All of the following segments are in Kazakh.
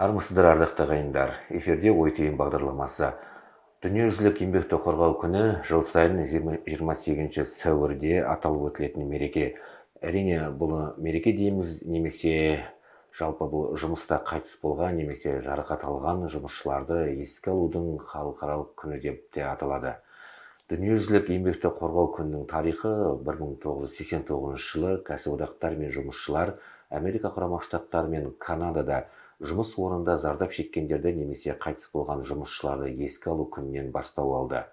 Армысыздар, ардақты ағайындар! Эфирде «Ой түйін» бағдарламасы. Дүниежүзілік еңбекті қорғау күні жыл сайын 28 сәуірде аталып өтілетін мереке. Әрине, бұл мереке дейміз, немесе жалпы бұл жұмыста қайтыс болған немесе жарақат алған жұмысшыларды еске алудың халықаралық күні деп те аталады. Дүниежүзілік еңбекті қорғау күнінің тарихы 1989 жылы кәсіподақтар мен жұмысшылар Америка Құрама Штаттары мен Канадада жұмыс орнында зардап шеккендерді немесе қайтыс болған жұмысшыларды еске алу күнінен бастау алды.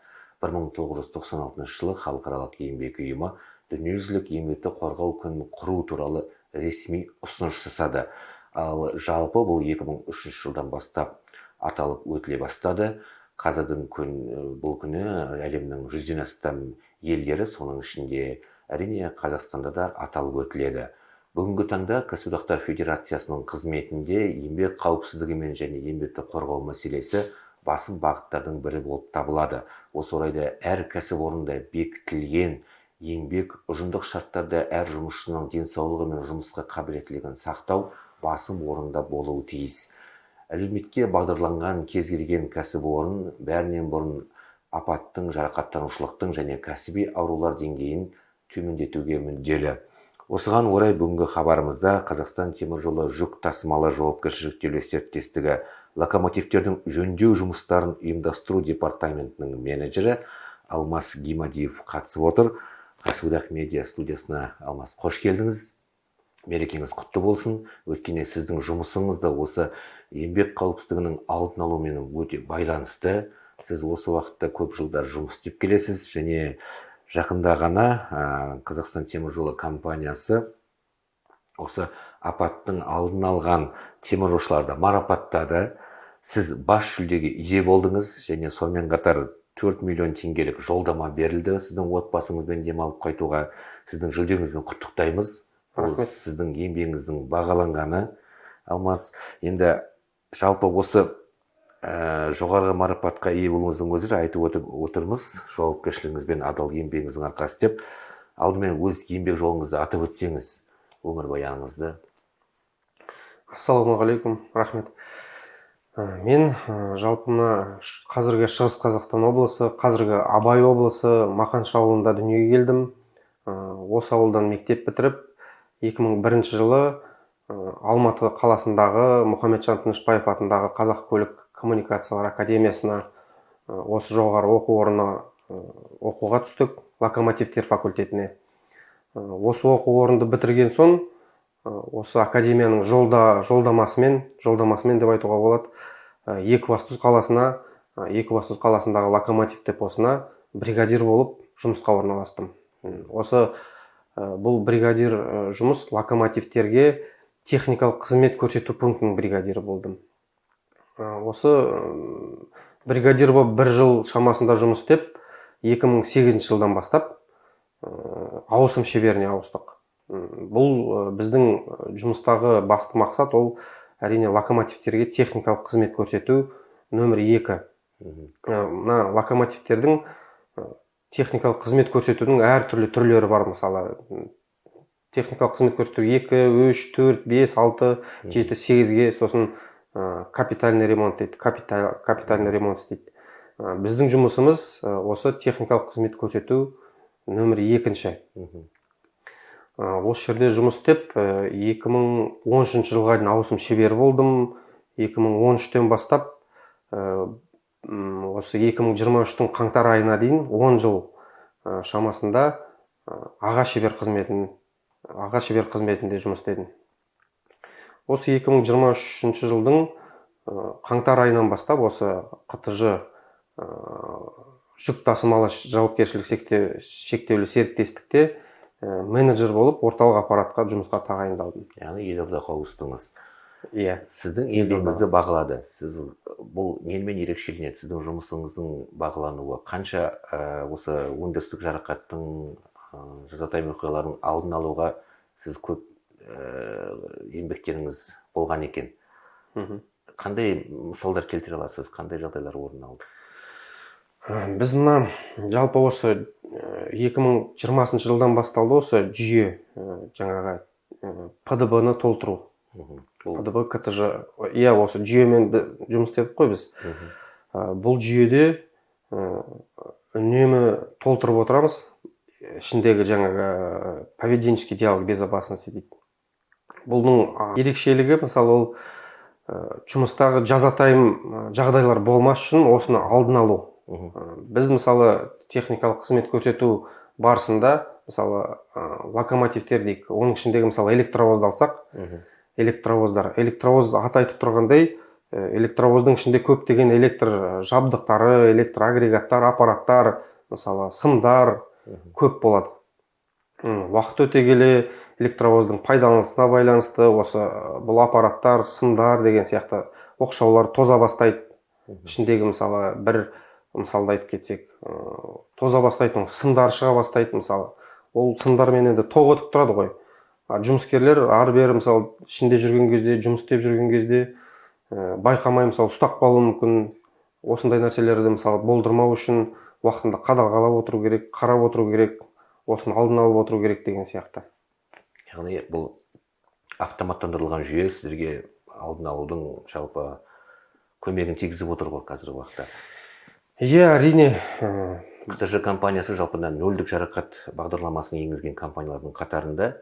1996 жылы Халықаралық еңбек ұйымы Дүниежүзілік еңбекті қорғау күнін құру туралы ресми ұсыныс жасады. Ал жалпы бұл 2003 жылдан бастап аталып өтіле бастады. Қазірдің күн, бұл күні әлемнің 100-ден астам елдері, соның ішінде, әрине, Қазақстанда да аталып өтіледі. Бүгінгі таңда Кәсіподақтар федерациясының қызметінде еңбек қауіпсіздігі мен және еңбекті қорғау мәселесі басым бағыттардың бірі болып табылады. Осы орайда әр кәсіпорында бекітілген еңбек ұжымдық шарттарда әр жұмысшының денсаулығы мен жұмысқа қабілеттілігін сақтау басым орында болуы тиіс. Әлеуметке бағдарланған кез келген кәсіпорын бәрінен бұрын апаттың, жарақаттанушылықтың және кәсіби аурулар деңгейін төмендетуге мүдделі. Осыған орай бүгінгі хабарымызда Қазақстан темір жолы жүк тасымалы жауапкершілігі шектеулі серіктестігі локомотивтердің жөндеу жұмыстарын ұйымдастыру департаментінің менеджері Алмас Гимадиев қатысып отыр. Кәсіподақ медиа студиясына, Алмас, қош келдіңіз. Мерекеңіз құтты болсын. Өйткені сіздің жұмысыңыз да осы еңбек қауіпсіздігінің алдын алумен өте байланысты. Сіз осы уақытта көп жылдар жұмыс істеп келесіз және жақында ғана Қазақстан темір жолы компаниясы осы апаттың алдын алған теміржолшыларды марапаттады. Сіз бас жүлдеге ие болдыңыз және сонымен қатар 4 миллион теңгелік жолдама берілді сіздің отбасыңызбен демалып қайтуға. Сіздің жүлдеңізбен құттықтаймыз. Бұл Рахмет. сіздің еңбегіңіздің бағаланғаны. Алмас, енді жалпы осы жоғарғы марапатқа ие болуыңыздың өзі айтып отырмыз, жауапкершілігіңіз бен адал еңбегіңіздің арқасы деп. Алдымен өз еңбек жолыңызды атап өтсеңіз, өмірбаяныңызды. Ассалаумағалейкум, рахмет. Мен жалпы мына қазіргі Шығыс Қазақстан облысы, қазіргі Абай облысы Мақаншы ауылында дүниеге келдім. Осы ауылдан мектеп бітіріп, 2001 жылы Алматы қаласындағы Мұхамеджан Тынышбаев атындағы Қазақ көлік коммуникациялар академиясына, осы жоғары оқу орнына оқуға түстік, локомотивтер факультетіне. Осы оқу орнды бітірген соң, осы академияның жолдамасымен деп айтуға болады, Екібастұз қаласына, Екібастұз қаласындағы локомотив депосына бригадир болып жұмысқа орналастым. Осы бұл бригадир жұмыс локомотивтерге техникалық қызмет көрсету пунктінің бригадирі болдым. Осы бригадир болып бір жыл шамасында жұмыс істеп, 2008 жылдан бастап ауысым шеберіне ауыстық. Бұл біздің жұмыстағы басты мақсат ол әрине локомотивтерге техникалық қызмет көрсету нөмір 2. Мына локомотивтердің техникалық қызмет көрсетудің әртүрлі түрлері бар. Мысалы, техникалық қызмет көрсету 2, 3, 4, 5, 6, 7, 8-ге, сосын капитальный ремонт дейді, капитальный ремонт істейді. Біздің жұмысымыз осы техникалық қызмет көрсету нөмір 2. Осы жерде жұмыс істеп, 2013 жылға дейін ауысым шебері болдым. 2013-тен бастап, осы 2023-тің қаңтар айына дейін 10 жыл шамасында аға шебер қызметінде жұмыс істедім. Осы 2023 жылдың қаңтар айынан бастап осы ҚТЖ жүк тасымалы жауапкершілігі шектеулі серіктестікте менеджер болып орталық аппаратқа жұмысқа тағайындалдым. Яғни елордаға ауыстыңыз. Иә. Сіздің еңбегіңізді бағалады. Сіз бұл немен ерекшеленеді? Сіздің жұмысыңыздың бағалануы қанша, осы өндірістік жарақаттың, жазатайым оқиғалардың алдын алуға сіз көп еңбектеріңіз болған екен. Қандай мысалдар келтіре аласыз? Қандай жағдайлар орын алды? Біз мына жалпы осы 2020 жылдан басталды осы жүйе, жаңағы П Д Б-ны толтыру. ПДБ КТЖ. Иә, осы жүйемен жұмыс істедік қой біз. Бұл жүйеде үнемі толтырып отырамыз. Ішіндегі жаңағы поведенческий диалог безопасности дейді. Бұның ерекшелігі, мысалы, ол жұмыстағы жазатайым жағдайлар болмас үшін осыны алдын алу. Біз, мысалы, техникалық қызмет көрсету барысында, мысалы, локомотивтер дейік, оның ішіндегі, мысалы, электровозды алсақ, электровоздар. Электровоз аты айтып тұрғандай, электровоздың ішінде көптеген электр жабдықтары, электр агрегаттар, аппараттар, мысалы, сымдар көп болады. Уақыт өте келе электровоздың пайдаланысына байланысты осы бұл аппараттар, сымдар деген сияқты оқшаулар тоза бастайды. Ішіндегі, мысалы, бір мысалды айтып кетсек, тоза бастайды, сымдар шыға бастайды, мысалы. Ол сымдармен енді тоқ өтіп тұрады ғой. Жұмыскерлер ары-бері, мысалы, ішінде жүрген кезде, жұмыс істеп жүрген кезде байқамай, мысалы, ұстап қалуы мүмкін. Осындай нәрселерді, мысалы, болдырмау үшін уақытында қадағалап отыру керек, қарап отыру керек, осыны алдын алып отыру керек деген сияқты. Яғни бұл автоматтандырылған жүйе сіздерге алдын алудың жалпы көмегін тигізіп отыр ғой қазіргі уақытта. Иә, әрине. ҚТЖ компаниясы жалпы нөлдік жарақат бағдарламасын енгізген компаниялардың қатарында.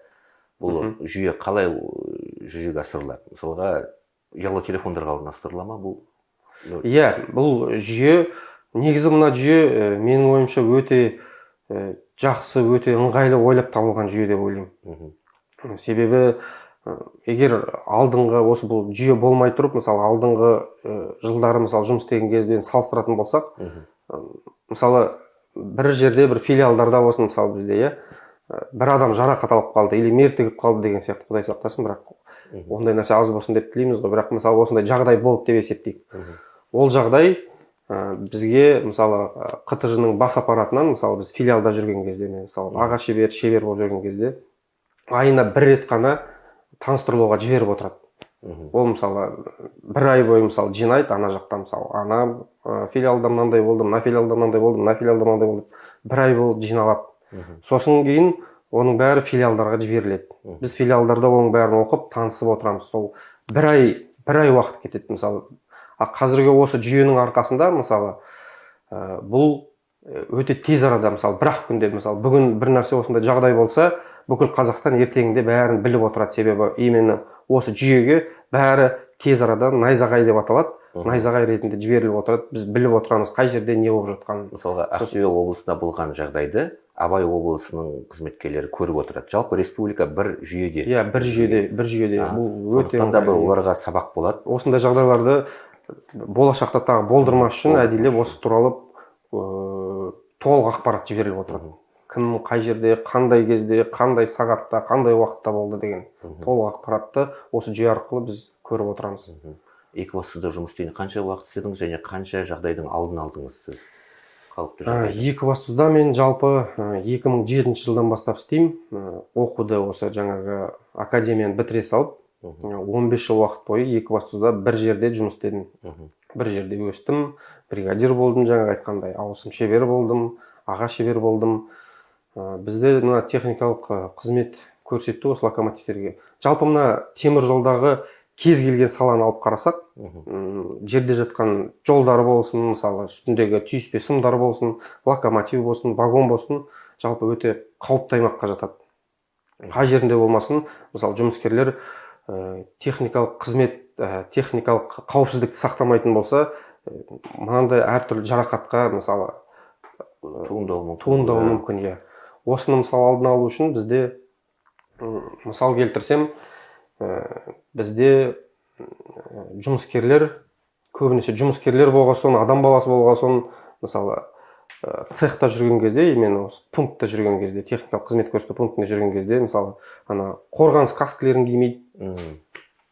Бұл жүйе қалай жүзеге асырылады? Мысалға, ұялы телефондарға орналастырыла ма бұл? Иә, бұл жүйе, негізі мына жүйе менің ойымша өте жақсы, өте ыңғайлы ойлап табылған жүйе деп ойлаймын. Себебі егер алдыңғы осы бұл жүйе болмай тұрып, мысалы, алдыңғы жылдары, мысалы, жұмыс істеген кезден салыстыратын болсақ, мысалы, бір жерде, бір филиалдарда болсын, мысалы, бізде, иә, бір адам жарақат алып қалды или мертігіп қалды деген сияқты, Құдай сақтасын, бірақ ондай нәрсе аз болсын деп тілейміз ғой, бірақ, мысалы, осындай жағдай болды деп есептейік. Ол жағдай бізге, мысалы, ҚТЖ-ның бас аппаратынан, мысалы, біз филиалда жүрген кезде, мысалы, аға шебер, шебер болып жүрген кезде айына бір рет қана таныстырылуға жіберіп отырады. Ол, мысалы, бір ай бойы, мысалы, жинайды ана жақта, мысалы, ана филиалда мынандай болды, мына филиалда мынандай болды, мына филиалда мынандай болды, бір ай болып жиналады. Сосын кейін оның бәрі филиалдарға жіберіледі. Біз филиалдарда оның бәрін оқып, танысып отырамыз. Сол бір ай уақыт кетеді, мысалы. А қазіргі осы жүйенің арқасында, мысалы, бұл өте тез арада, мысалы, бір ақ күнде, мысалы, бүгін бір нәрсе осындай жағдай болса, бүкіл Қазақстан ертеңінде бәрін біліп отырады. Себебі именно осы жүйеге бәрі тез арада найзағай деп аталады, найзағай ретінде жіберіліп отырады. Біз біліп отырамыз қай жерде не болып жатқанын. Мысалға, Ақтөбе облысында болған жағдайды Абай облысының қызметкерлері көріп отырады. Жалпы республика бір жүйеде. Иә, бір жүйеде, бір жүйеде. Бұл өте сондықтан да бір оларға сабақ болады. Осындай жағдайларды болашақта тағы болдырмас үшін әдейілеп осы туралы толық ақпарат жіберіліп отырады. Кім қай жерде, қандай кезде, қандай сағатта, қандай уақытта болды деген толық ақпаратты осы жүйе арқылы біз көріп отырамыз. Екібастұзда жұмыс істеген қанша уақыт істедіңіз және қанша жағдайдың алдын алдыңыз сіз? Екібастұзда мен жалпы 2007 жылдан бастап істеймін. Оқуды осы жаңағы академияны бітіре салып, 15 жыл уақыт бойы Екібастұзда бір жерде жұмыс істедім. Бір жерде өстім, бригадир болдым, жаңағы айтқандай, ауысым шебер болдым, аға шебер болдым. Бізде мына техникалық қызмет көрсету осы локомотивтерге. Жалпы мына темір жолдағы кез келген саланы алып қарасақ, жерде жатқан жолдар болсын, мысалы, үстіндегі түйіспе сымдар болсын, локомотив болсын, вагон болсын, жалпы өте қауіпті аймаққа жатады. Қай жерінде болмасын, мысалы, жұмыскерлер техникалық қызмет, техникалық қауіпсіздікті сақтамайтын болса, мынандай әртүрлі жарақатқа, мысалы, туындауы мүмкін, иә. Осыны, мысалы, алдын алу үшін бізде, мысал келтірсем, бізде жұмыскерлер, көбінесе жұмыскерлер болған соң, адам баласы болған соң, мысалы, цехта жүрген кезде, именно осы пунктта жүрген кезде, техникалық қызмет көрсету пунктінде жүрген кезде, мысалы, ана қорғаныс каскілерін кимейді,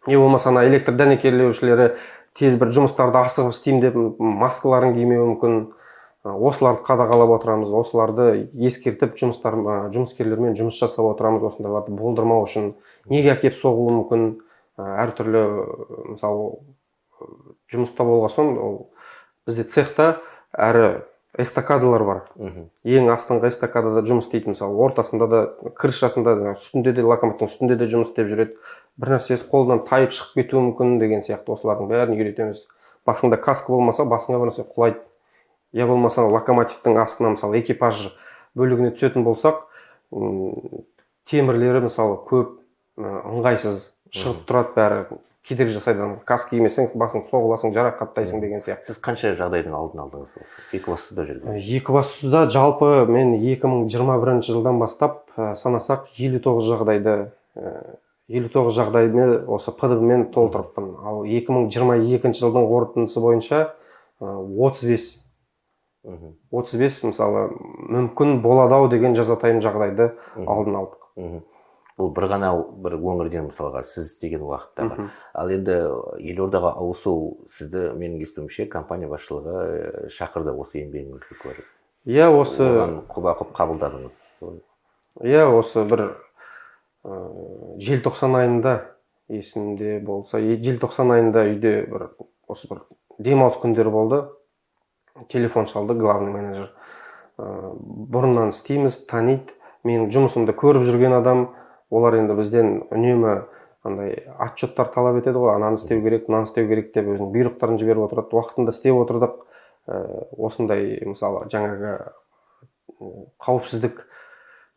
не болмаса ана электр дәнекерлеушілері тез бір жұмыстарды асығып істеймін деп маскаларын кимеуі мүмкін. Осыларды қадағалап отырамыз, осыларды ескертіп жұмыскерлермен жұмыс жасап отырамыз, осындайларды болдырмау үшін. Неге әкеп соғуы мүмкін, әртүрлі, мысалы, жұмыста болған соң, ол бізде цехта әрі эстакадалар бар. Ең астыңғы эстакадада жұмыс істейді, мысалы, ортасында да, крышасында да, үстінде де, локомотивтің үстінде де жұмыс істеп жүреді. бір нәрсесі қолынан тайып шығып кетуі мүмкін деген сияқты, осылардың бәрін үйретеміз. Басыңда каска болмаса, басыңа бір нәрсе құлайды. Я болмаса локомотивтің астына, мысалы, экипаж бөлігіне түсетін болсақ, темірлері, мысалы, көп, ыңғайсыз шығып тұрады, бәрі кедергі жасайды. Каска кимесең, басың соғыласың, жарақаттайсың деген сияқты. Сіз қанша жағдайдың алдын алдыңыз Екібастұзда жүрген? Екібастұзда жалпы мен 2021 жылдан бастап санасақ 59 жағдайды, 59 жағдайды осы ПДБ-мен толтырыппын. Ал 2022 жылдың қорытындысы бойынша 35 35, мысалы, мүмкін болады ау деген жазатайым жағдайды алдын алдық. Бұл бір ғана бір өңірден, мысалға, сіз деген уақыттағы. Ал енді елордаға ауысу, сізді, менің естуімше, компания басшылығы шақырды осы еңбегіңізді көріп. Иә, осы оған құба-құп қабылдадыңыз. Иә, осы бір желтоқсан айында, есімде болса, желтоқсан айында үйде бір осы бір демалыс күндері болды. Телефон шалды главный менеджер. Бұрыннан істейміз, таниды, менің жұмысымды көріп жүрген адам. Олар енді бізден үнемі андай отчеттар талап етеді ғой, ананы істеу керек, мынаны істеу керек деп өзінің бұйрықтарын жіберіп отырады. Уақытында істеп отырдық. Осындай, мысалы, жаңағы қауіпсіздік,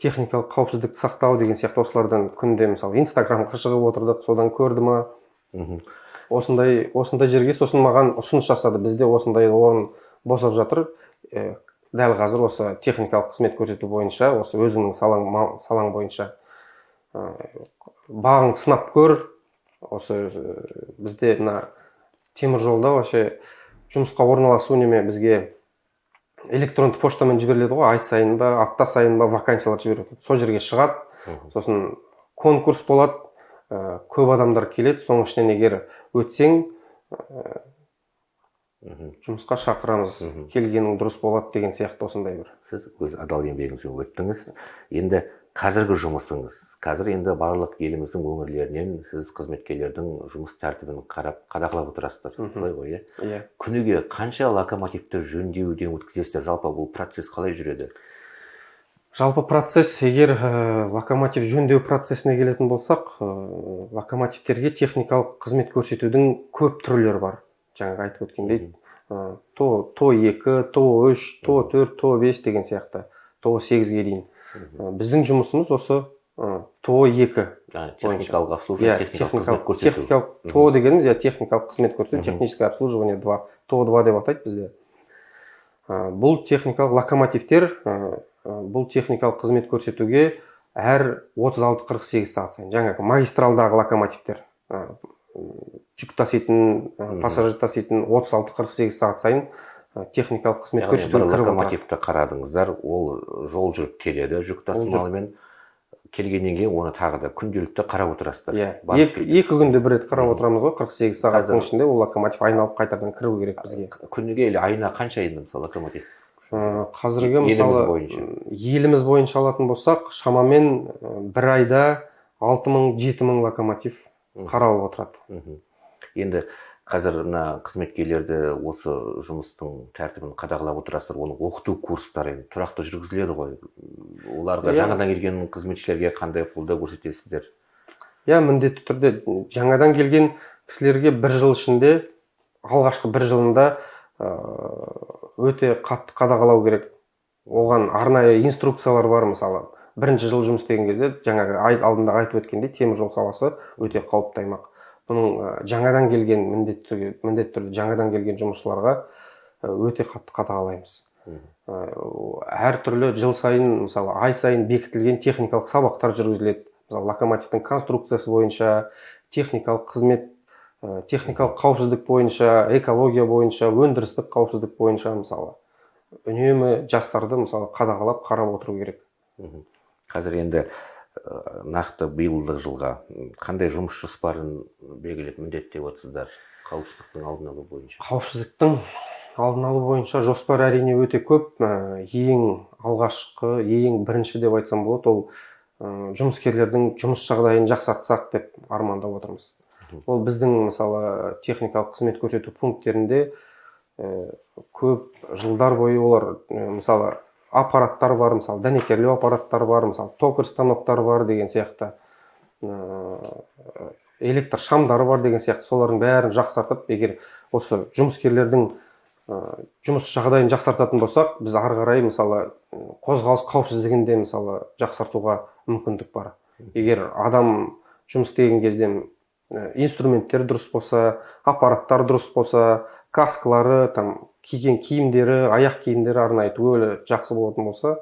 техникалық қауіпсіздікті сақтау деген сияқты, осылардан күнде, мысалы, Инстаграмға шығып отырдық, содан көрді ма? Осындай осындай жерге сосын маған ұсыныс жасады. Бізде осындай орын босап жатыр. Дәл қазір осы техникалық қызмет көрсету бойынша, осы өзіңнің салаң бойынша бағың сынап көр. Осы бізде мына темір жолда вообще жұмысқа орналасу неме бізге электронды поштамен жіберіледі ғой, ай сайын ба, апта сайын ба вакансиялар жібереді. Сол жерге шығады, сосын конкурс болады, көп адамдар келеді, соның ішінен егер өтсең, жұмысқа шақырамыз, келгенің дұрыс болады деген сияқты осындай бір. Сіз өз адал еңбегіңізбен өттіңіз. Енді қазіргі жұмысыңыз, қазір енді барлық еліміздің өңірлерінен сіз қызметкерлердің жұмыс тәртібін қарап, қадағалап отырасыздар, солай ғой, иә? Иә. Күніге қанша локомотивті жөндеуден өткізесіздер? Жалпы бұл процесс қалай жүреді? Жалпы процесс, егер локомотив жөндеу процесіне келетін болсақ, локомотивтерге техникалық қызмет көрсетудің көп түрлері бар. Жаңағы айтып өткендей, ТО 2, ТО 3, ТО 4, ТО 5 деген сияқты, ТО 8-ге дейін. Біздің жұмысымыз осы ТО 2. Техникалық обслуживание, техникалық қызмет көрсету. Техникалық ТО дегеніміз, иә, техникалық қызмет көрсету, техническое обслуживание 2, ТО 2 деп атайды бізде. Бұл техникалық локомотивтер, бұл техникалық қызмет көрсетуге әр 36-48 сағат сайын, жаңағы магистралдағы локомотивтер, жүк таситын, пассажир таситын 36-48 сағат сайын техникалық қызмет көрсетуге кіріп отырады. Локомотивті қарадыңыздар, ол жол жүріп келеді, жүк тасымалымен келгеннен кейін оны тағы да күнделікті қарап отырасыздар. Иә, екі күнде бір рет қарап отырамыз ғой, 48 сағаттың ішінде ол локомотив айналып қайтадан кіру керек бізге. Күніге или айына қанша енді, мысалы, локомотив? Қазіргі, мысалы, еліміз бойынша алатын болсақ, шамамен бір айда 6000-7000 локомотив қаралып отырады. Енді қазір мына қызметкерлерді осы жұмыстың тәртібін қадағалап отырасыздар, оны оқыту курстары енді тұрақты жүргізіледі ғой. Оларға, жаңадан келген қызметшілерге қандай қолдау көрсетесіздер? Иә, міндетті түрде жаңадан келген кісілерге бір жыл ішінде, алғашқы бір жылында өте қатты қадағалау керек. Оған арнайы инструкциялар бар, мысалы. Бірінші жыл жұмыс істеген кезде, жаңағы алдында айтып өткендей, темір жол саласы өте қауіпті аймақ. Бұның жаңадан келген, міндетті түрде жаңадан келген жұмысшыларға өте қатты қадағалаймыз. Әртүрлі жыл сайын, мысалы, ай сайын бекітілген техникалық сабақтар жүргізіледі. Мысалы, локомотивтің конструкциясы бойынша, техникалық қызмет, техникалық қауіпсіздік бойынша, экология бойынша, өндірістік қауіпсіздік бойынша, мысалы, үнемі жастарды, мысалы, қадағалап, қарап отыру керек. Қазір енді нақты биылдық жылға қандай жұмыс жоспарын белгілеп міндеттеп отырсыздар қауіпсіздіктің алдын алу бойынша? Қауіпсіздіктің алдын алу бойынша жоспар әрине өте көп. Ең алғашқы, ең бірінші деп айтсам болады, ол жұмыскерлердің жұмыс жағдайын жақсартсақ деп армандап отырмыз. Ол біздің, мысалы, техникалық қызмет көрсету пункттерінде көп жылдар бойы олар, мысалы, аппараттар бар, мысалы, дәнекерлеу аппараттары бар, мысалы, токарь станоктар бар деген сияқты. электр шамдары бар деген сияқты, солардың бәрін жақсартып, егер осы жұмыскерлердің жұмыс жағдайын жақсартатын болсақ, біз ары қарай мысалы қозғалыс қауіпсіздігін де мысалы жақсартуға мүмкіндік бар. Егер адам жұмыс істеген кезде инструменттер дұрыс болса, аппараттар дұрыс болса, каскалары, там киген киімдері, аяқ киімдері арнайы түгелі жақсы болатын болса,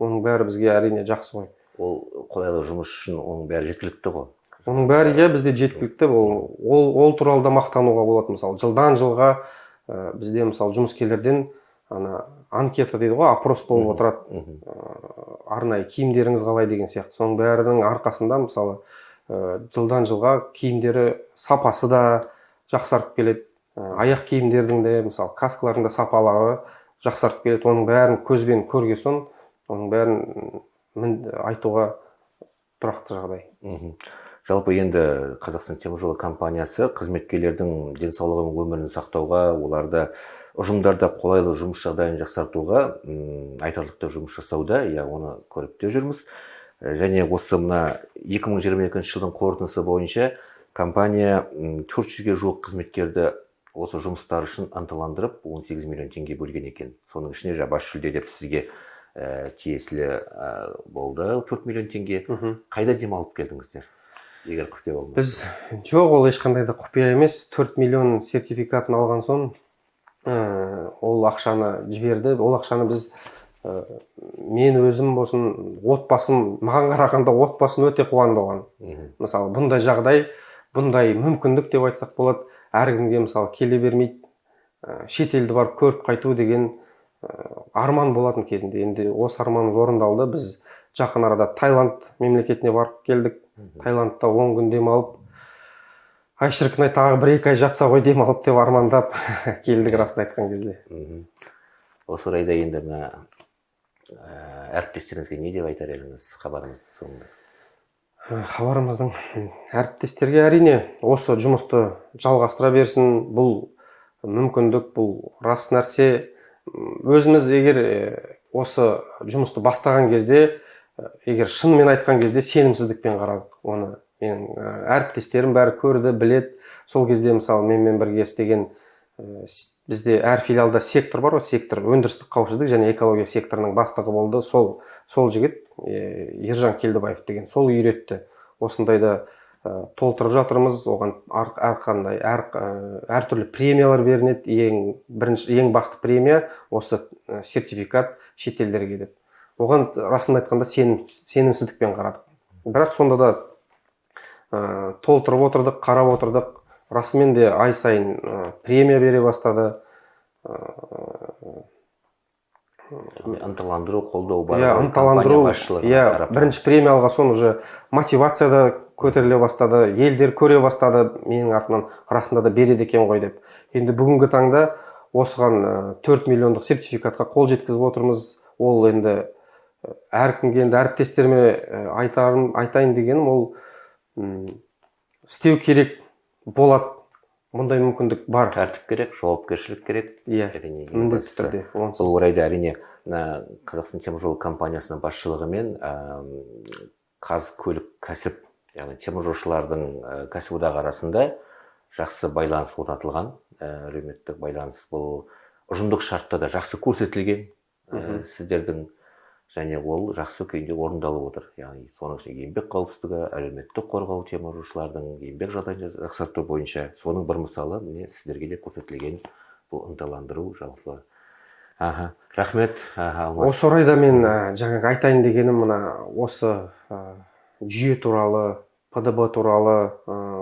оның бәрі бізге әрине жақсы ғой. Ол қолайлы жұмыс үшін оның бәрі жеткілікті ғой. Оның бәрі иә бізде жеткілікті. Ол туралы да мақтануға болады. Мысалы, жылдан жылға бізде мысалы жұмыскерлерден ана анкета дейді ғой, опрос болып отырады. Арнайы киімдеріңіз қалай деген сияқты. Соның бәрінің арқасында мысалы жылдан жылға киімдері сапасы да жақсарып келеді. Аяқ киімдердің де мысалы каскалардың да сапалары жақсарып келеді. Оның бәрін көзбен көрген соң, оның бәрін айтуға тұрақты жағдай. Жалпы енді Қазақстан теміржолы компаниясы қызметкерлердің денсаулығы мен өмірін сақтауға, оларды ұжымдарда қолайлы жұмыс жағдайын жақсартуға айтарлықтай жұмыс жасауда, иә, оны көріп те жүрміз. Және осы мына 2022 жылдың қорытындысы бойынша компания 400-ге жуық қызметкерді осы жұмыстар үшін ынталандырып 18 миллион теңге бөлген екен. Соның ішінде бас жүлде деп сізге тиесілі болды 4 миллион теңге. Қайда демалып келдіңіздер? Егер құпия болмаса. Біз жоқ, ол ешқандай да құпия емес. 4 миллион сертификатын алған соң ол ақшаны жіберді. Ол ақшаны біз, мен өзім болсын, отбасым, маған қарағанда отбасым өте қуанды оған. Мысалы, бұндай жағдай, бұндай мүмкіндік деп айтсақ болады, әркімге мысалы келе бермейді. Шетелді барып көріп қайту деген арман болатын кезінде. Енді осы арманымыз орындалды. Біз жақын арада Таиланд мемлекетіне барып келдік. Таиландта 10 күн демалып, ай шіркін ай, тағы 1-2 ай жатса ғой демалып деп армандап келдік, расын айтқан кезде. Осы орайда енді мына әріптестеріңізге не деп айтар едіңіз хабарымыздың соңында? Хабарымыздың әріптестерге әрине осы жұмысты жалғастыра берсін. Бұл мүмкіндік, бұл рас нәрсе. Өзіміз егер осы жұмысты бастаған кезде, егер шынымен айтқан кезде сенімсіздікпен қарадық оны. Менің әріптестерім бәрі көрді, біледі. Сол кезде мысалы менімен бірге істеген, бізде әр филиалда сектор бар ғой, сектор өндірістік қауіпсіздік және экология секторының бастығы болды. Сол жігіт Ержан Келдібаев деген, сол үйретті. Осындайда толтырып жатырмыз, оған әрқандай әртүрлі премиялар беріледі. Ең бірінші, ең басты премия осы сертификат шетелдерге деп. Оған расын айтқанда сенімсіздікпен қарадық. Бірақ сонда да толтырып отырдық, қарап отырдық. Расымен де ай сайын премия бере бастады. Ынталандыру, қолдау бар. Иә, ынталандыру, иә, бірінші премия алған соң уже мотивация да көтеріле бастады, елдер көре бастады, менің артымнан расында да береді екен ғой деп. Енді бүгінгі таңда осыған 4 миллиондық сертификатқа қол жеткізіп отырмыз. Ол енді әркімге, енді әріптестеріме айтайын дегенім, ол істеу керек болады, мұндай мүмкіндік бар. Тәртіп керек, жауапкершілік керек. Иә, міндетті түрде. Бұл орайда әрине Қазақстан теміржолы компаниясының басшылығымен Қазкөлік кәсіп, яғни теміржолшылардың кәсіподағы арасында жақсы байланыс орнатылған, әлеуметтік байланыс бұл ұжымдық шартта да жақсы көрсетілген сіздердің, және ол жақсы күйінде орындалып отыр. Яғни соның ішінде еңбек қауіпсіздігі, әлеуметтік қорғау, теміржолшылардың еңбек жағдайын жақсарту бойынша соның бір мысалы міне сіздерге де көрсетілген бұл ынталандыру жалпы. Рахмет, Алмас. Осы орайда мен жаңағы айтайын дегенім, мына осы жүйе туралы, ПДБ туралы,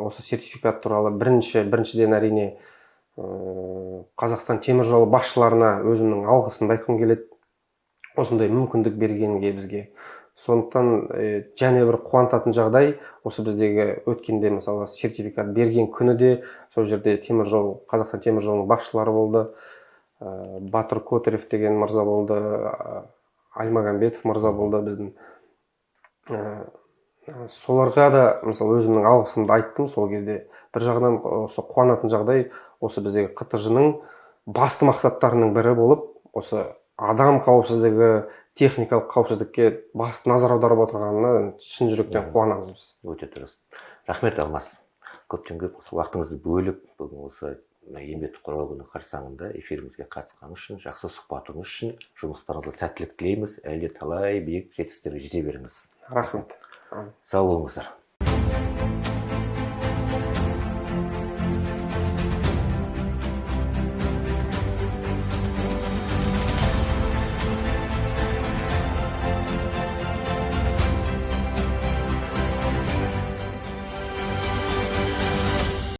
осы сертификат туралы біріншіден әрине Қазақстан теміржолы басшыларына өзімнің алғысымды айтқым келеді. Осындай мүмкіндік бергенге бізге. Сондықтан және бір қуантатын жағдай, осы біздегі өткенде мысалы сертификат берген күні де сол жерде теміржол, Қазақстан теміржолының басшылары болды. Батыр Котырев деген мырза болды, Альмагамбетов мырза болды біздің. Соларға да мысалы өзімнің алғысымды айттым сол кезде. Бір жағынан осы қуанатын жағдай, осы біздегі ҚТЖ-ның басты мақсаттарының бірі болып, осы адам қауіпсіздігі, техникалық қауіпсіздікке басты назар аударып отырғанына шын жүректен қуанамыз біз. Өте дұрыс. Рахмет, Алмас. Көптен көп осы уақытыңызды бөліп, бүгін осы еңбекті қорғау күні қарсаңында эфирімізге қатысқаныңыз үшін, жақсы сұхбатыңыз үшін жұмыстарыңызға сәттілік тілейміз. Әлі де талай биік жетістіктерге жете беріңіз. Рахмет. Сау болыңыздар.